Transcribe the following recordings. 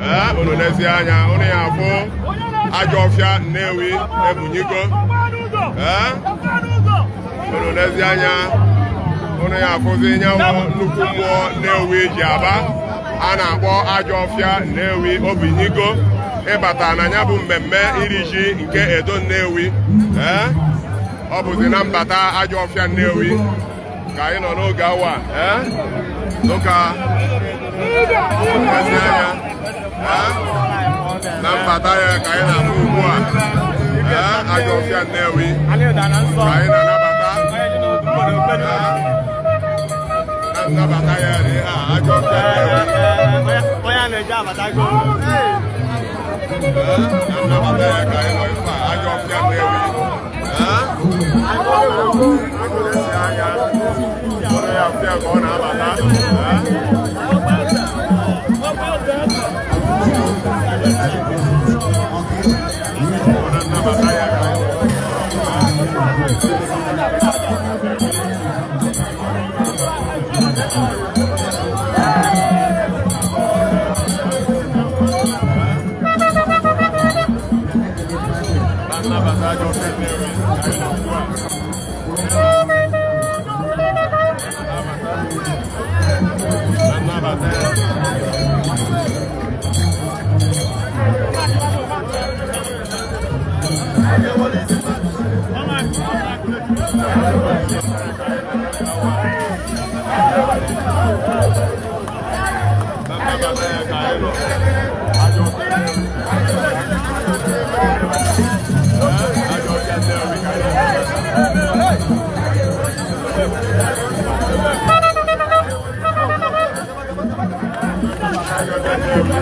Ee, unu lezie anya, unu ya afụ Ajọfịa Nnewi ebunyigo. Ee, unu lezie anya, unu ya afụzi nyanwụ nnukwu mmụọ Nnewi ji aba a na-akpọ Ajọfịa Nnewi obinyigo ịbata na ya bụ mmemme iri ji nke Edo Nnewi. Ee, ọ bụzi na mbata Ajọfịa Nnewi ka anyị nọ n'oge awa. Ee, dụka ezi anya. Ee, na mbata ya ka anyị na-afụ ugbu a. Ee, Ajọfịa Nnewi ka anyị na-anabata. Ee, na nnabata ya dị ha Ajọfịa Nnewi. Onye a na-eji abatago. Ee, na nnabata ya ka anyị nọ ife a, Ajọfịa Nnewi. Ee, esi anya ụlọ ya fịa ka ọ na-abata. Ee, ọ na nnabata ya ka anyị nọ. Na nnabata Ajọfịa Nnewi ka anyị nọ ugbu a. Na nnabata ya. Na nnabata ya ka anyị nọ. Ajọfịa Nnewi. Ee, Ajọfịa Nnewi ka anyị nọ. Ajọfịa Nnewi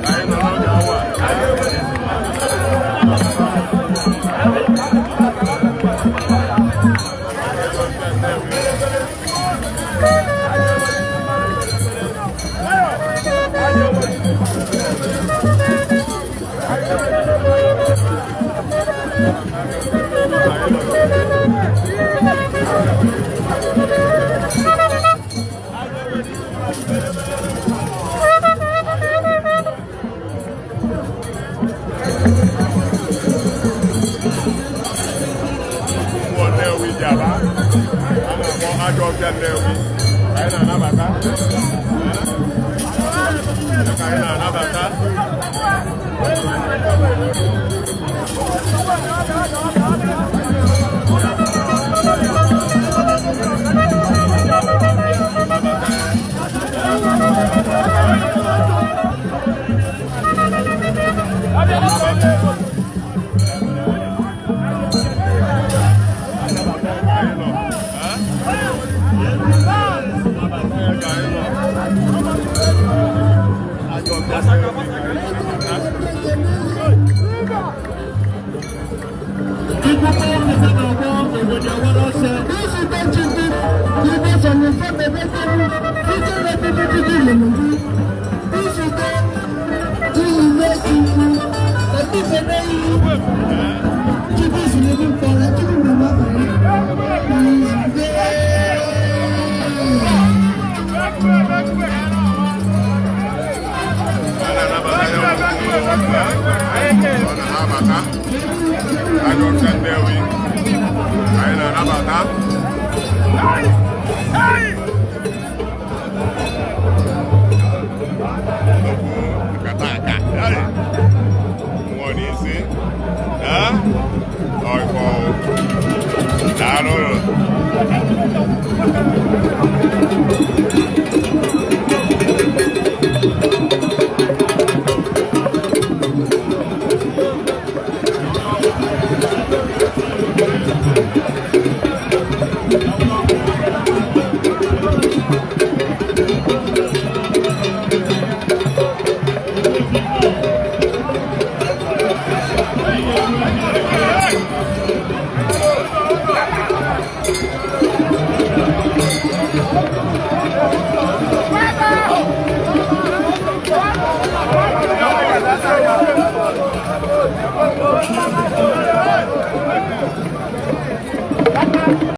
ka anyị nọ n'oge awa a. Ajọfịa Nnewi. Mmụọ Nnewi ji aba a na-akpọ Ajọfịa Nnewi ka anyị na-anabata. Ka anyị na-anabata. Anyị nọ. Nnabata ya ka anyị nọ. Ajọfịa Nnewi ka anyị na-anabata. A na-anabata ya ọ na-abata. Ajọfịa Nnewi anyị na-anabata. Nnukwu nkata aka mmụọ n'isi. Ee, ọ ife ọwụ. Daalụ.